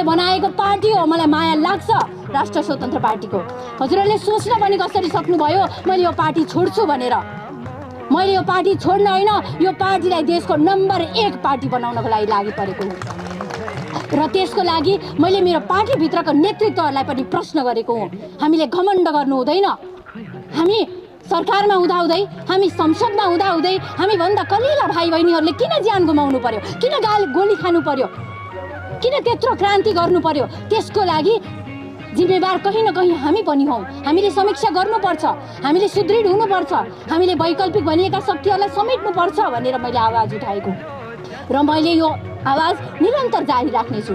बनाएको पार्टी हो। मलाई माया लाग्छ राष्ट्रिय स्वतन्त्र पार्टीको। हजुरहरूले सोच्न पनि कसरी सक्नुभयो मैले यो पार्टी छोड्छु भनेर? मैले यो पार्टी छोड्न होइन, यो पार्टीलाई देशको नम्बर 1 पार्टी बनाउनको लागि लागि परेको हुँ र त्यसको लागि मैले मेरो पार्टीभित्रको नेतृत्वहरूलाई पनि प्रश्न गरेको हुँ। हामीले घमण्ड गर्नु हुँदैन। हामी सरकारमा हुँदाहुँदै, हामी संसदमा हुँदाहुँदै हामीभन्दा कलिला भाइ बहिनीहरूले किन ज्यान गुमाउनु पर्यो? किन गोली खानु पर्यो? किन त्यत्रो क्रान्ति गर्नु पर्यो? त्यसको लागि जिम्मेवार कहीँ न कहीँ हामी पनि हौँ। हामीले समीक्षा गर्नुपर्छ, हामीले सुदृढ हुनुपर्छ, हामीले वैकल्पिक भनिएका शक्तिहरूलाई समेट्नुपर्छ भनेर मैले आवाज उठाएको र मैले यो आवाज निरन्तर जारी राख्नेछु।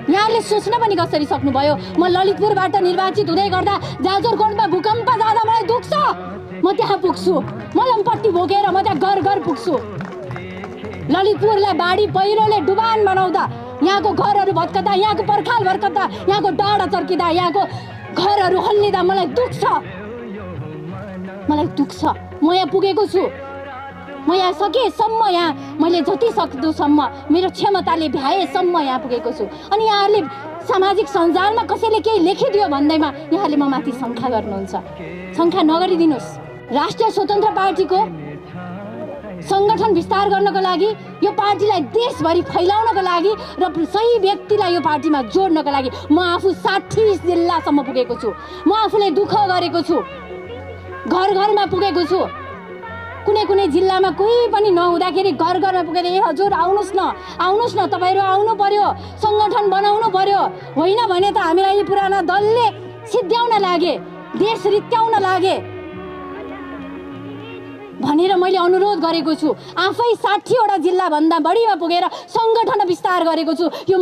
यहाँले सोच्न पनि कसरी सक्नुभयो? म ललितपुरबाट निर्वाचित हुँदै गर्दा जाजरकोटमा भूकम्प जाँदा मलाई दुख्छ, म त्यहाँ पुग्छु। मलमपट्टी बोकेर म त्यहाँ घर घर पुग्छु। ललितपुरलाई बाढी पहिरोले डुबान बनाउँदा, यहाँको घरहरू भत्कदा, यहाँको पर्खाल भत्कदा, यहाँको डाँडा चर्किँदा, यहाँको घरहरू हल्लिँदा मलाई दुख्छ, मलाई दुख्छ। म यहाँ पुगेको छु। म यहाँ सकेसम्म, यहाँ मैले जति सक्दुसम्म मेरो क्षमताले भ्याएसम्म यहाँ पुगेको छु। अनि यहाँहरूले सामाजिक सञ्जालमा कसैले केही लेखिदियो भन्दैमा यहाँले म माथि शङ्का गर्नुहुन्छ। शङ्का नगरिदिनुहोस्। राष्ट्रिय स्वतन्त्र पार्टीको सङ्गठन विस्तार गर्नको लागि, यो पार्टीलाई देशभरि फैलाउनको लागि र सही व्यक्तिलाई यो पार्टीमा जोड्नको लागि म आफू 60 जिल्लासम्म पुगेको छु। म आफूले दुःख गरेको छु, घर घरमा पुगेको छु। कुनै कुनै जिल्लामा कोही पनि नहुँदाखेरि घर घरमा पुगेर ए हजुर आउनुहोस् न, तपाईँहरू आउनु पर्यो, सङ्गठन बनाउनु पर्यो, होइन भने त हामीलाई पुराना दलले सिद्ध्याउन लागे, देश रित्याउन लागे भनेर मैले अनुरोध गरेको छु। आफै 60 वटा जिल्लाभन्दा बढीमा पुगेर सङ्गठन विस्तार गरेको छु। यो